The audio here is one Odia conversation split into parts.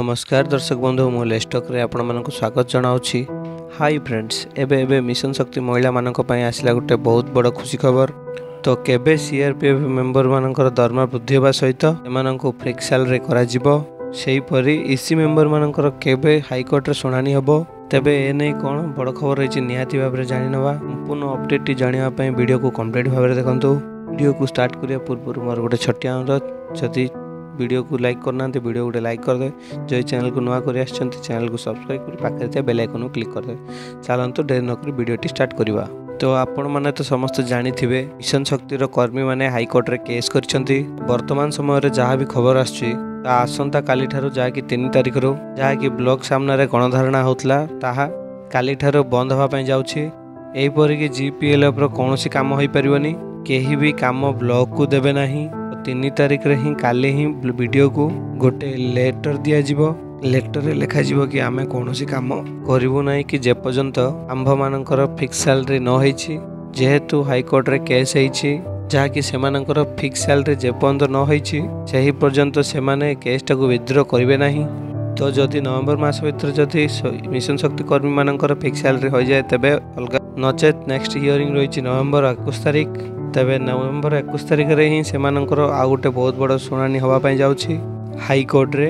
ନମସ୍କାର ଦର୍ଶକ ବନ୍ଧୁ, ମୁଁ ଲେଷ୍ଟକରେ ଆପଣମାନଙ୍କୁ ସ୍ୱାଗତ ଜଣାଉଛି। ହାଇ ଫ୍ରେଣ୍ଡସ୍, ଏବେ ଏବେ ମିଶନ ଶକ୍ତି ମହିଳାମାନଙ୍କ ପାଇଁ ଆସିଲା ଗୋଟେ ବହୁତ ବଡ଼ ଖୁସି ଖବର। ତ କେବେ ସିଆର୍ପିଏଫ୍ ମେମ୍ବରମାନଙ୍କର ଦରମା ବୃଦ୍ଧି ହେବା ସହିତ ଏମାନଙ୍କୁ ଫିକ୍ସ ସାଲାରୀ କରାଯିବ, ସେହିପରି ଇସି ମେମ୍ବରମାନଙ୍କର କେବେ ହାଇକୋର୍ଟରେ ଶୁଣାଣି ହେବ, ତେବେ ଏ ନେଇ କ'ଣ ବଡ଼ ଖବର ରହିଛି ନିହାତି ଭାବରେ ଜାଣିନେବା। ସମ୍ପୂର୍ଣ୍ଣ ଅପଡ଼େଟ୍ଟି ଜାଣିବା ପାଇଁ ଭିଡ଼ିଓକୁ କମ୍ପ୍ଲିଟ୍ ଭାବରେ ଦେଖନ୍ତୁ। ଭିଡ଼ିଓକୁ ଷ୍ଟାର୍ଟ କରିବା ପୂର୍ବରୁ ମୋର ଗୋଟେ ଛୋଟିଆ ଅନୁରୋଧ, ଯଦି ଭିଡ଼ିଓକୁ ଲାଇକ୍ କରିନାହାନ୍ତି ଭିଡ଼ିଓ ଗୋଟେ ଲାଇକ୍ କରିଦେବେ। ଯଦି ଚ୍ୟାନେଲକୁ ନୂଆ କରି ଆସିଛନ୍ତି ଚ୍ୟାନେଲକୁ ସବସ୍କ୍ରାଇବ୍ କରି ପାଖରେ ଥିବା ବେଲ୍ ଆଇକନ୍କୁ କ୍ଲିକ୍ କରିଦେବେ। ଚାଲନ୍ତୁ ଡେରି ନକରି ଭିଡ଼ିଓଟି ଷ୍ଟାର୍ଟ କରିବା। ତ ଆପଣମାନେ ତ ସମସ୍ତେ ଜାଣିଥିବେ ମିଶନ ଶକ୍ତିର କର୍ମୀମାନେ ହାଇକୋର୍ଟରେ କେସ୍ କରିଛନ୍ତି। ବର୍ତ୍ତମାନ ସମୟରେ ଯାହା ବି ଖବର ଆସୁଛି ତା ଆସନ୍ତା କାଲିଠାରୁ, ଯାହାକି 3 ତାରିଖରୁ, ଯାହାକି ବ୍ଲକ ସାମ୍ନାରେ ଗଣଧାରଣା ହେଉଥିଲା ତାହା କାଲିଠାରୁ ବନ୍ଦ ହେବା ପାଇଁ ଯାଉଛି। ଏହିପରିକି ଜିପିଏଲ୍ଏଫ୍ର କୌଣସି କାମ ହୋଇପାରିବନି, କେହି ବି କାମ ବ୍ଲକକୁ ଦେବେ ନାହିଁ। 3 ତାରିଖରେ ହିଁ କାଲି ହିଁ ଭିଡ଼ିଓକୁ ଗୋଟେ ଲେଟର ଦିଆଯିବ। ଲେଟରରେ ଲେଖାଯିବ କି ଆମେ କୌଣସି କାମ କରିବୁ ନାହିଁ କି ଯେପର୍ଯ୍ୟନ୍ତ ଆମ୍ଭମାନଙ୍କର ଫିକ୍ସ ସାଲାରୀ ନ ହେଇଛି। ଯେହେତୁ ହାଇକୋର୍ଟରେ କେସ୍ ହେଇଛି, ଯାହାକି ସେମାନଙ୍କର ଫିକ୍ସ ସାଲାରୀ ଯେପର୍ଯ୍ୟନ୍ତ ନ ହେଇଛି ସେହି ପର୍ଯ୍ୟନ୍ତ ସେମାନେ କେସ୍ଟାକୁ ୱିଥଡ୍ର କରିବେ ନାହିଁ। ତ ଯଦି ନଭେମ୍ବର ମାସ ଭିତରେ ଯଦି ମିଶନ ଶକ୍ତି କର୍ମୀମାନଙ୍କର ଫିକ୍ସ ସାଲାରୀ ହୋଇଯାଏ ତେବେ ଅଲଗା, ନଚେତ୍ ନେକ୍ସଟ ହିୟରିଂ ରହିଛି ନଭେମ୍ବର 21 ତାରିଖ। ତେବେ ନଭେମ୍ବର 21 ତାରିଖରେ ହିଁ ସେମାନଙ୍କର ଆଉ ଗୋଟେ ବହୁତ ବଡ଼ ଶୁଣାଣି ହେବା ପାଇଁ ଯାଉଛି ହାଇକୋର୍ଟରେ।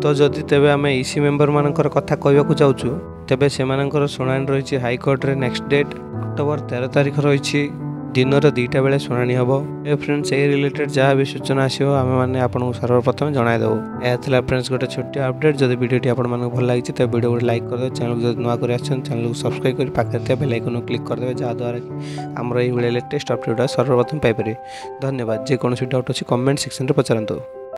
ତ ଯଦି ତେବେ ଆମେ ଇସି ମେମ୍ବରମାନଙ୍କର କଥା କହିବାକୁ ଯାଉଛୁ, ତେବେ ସେମାନଙ୍କର ଶୁଣାଣି ରହିଛି ହାଇକୋର୍ଟରେ ନେକ୍ସଟ ଡେଟ୍ ଅକ୍ଟୋବର 13 ତାରିଖ ରହିଛି, ଦିନର 2ଟା ବେଳେ ଶୁଣାଣି ହେବ। ଏ ଫ୍ରେଣ୍ଡସ୍, ଏଇ ରିଲେଟେଡ୍ ଯାହା ବି ସୂଚନା ଆସିବ ଆମେମାନେ ଆପଣଙ୍କୁ ସର୍ବପ୍ରଥମେ ଜଣାଇଦେବୁ। ଏହା ଥିଲା ଫ୍ରେଣ୍ଡସ୍ ଗୋଟେ ଛୋଟିଆ ଅପଡ଼େଟ୍। ଯଦି ଭିଡ଼ିଓଟି ଆପଣମାନଙ୍କୁ ଭଲ ଲାଗିଛି ତେବେ ଭିଡ଼ିଓ ଗୋଟେ ଲାଇକ୍ କରିଦେବେ। ଚ୍ୟାନେଲକୁ ଯଦି ନୂଆ କରି ଆସିଛନ୍ତି ଚ୍ୟାନେଲକୁ ସବସ୍କ୍ରାଇବ୍ କରି ପାଖରେ ଥିବା ବେଲ୍ ଆଇକନ୍କୁ କ୍ଲିକ୍ କରିଦେବେ, ଯାହାଦ୍ୱାରା କି ଆମର ଏଇଭଳିଆ ଲେଟେଷ୍ଟ ଅପଡ଼େଟ୍ ସର୍ବପ୍ରଥମେ ପାଇପାରିବେ। ଧନ୍ୟବାଦ। ଯେକୌଣସି ଡାଉଟ୍ ଅଛି କମେଣ୍ଟ ସେକ୍ସନରେ ପଚାରନ୍ତୁ।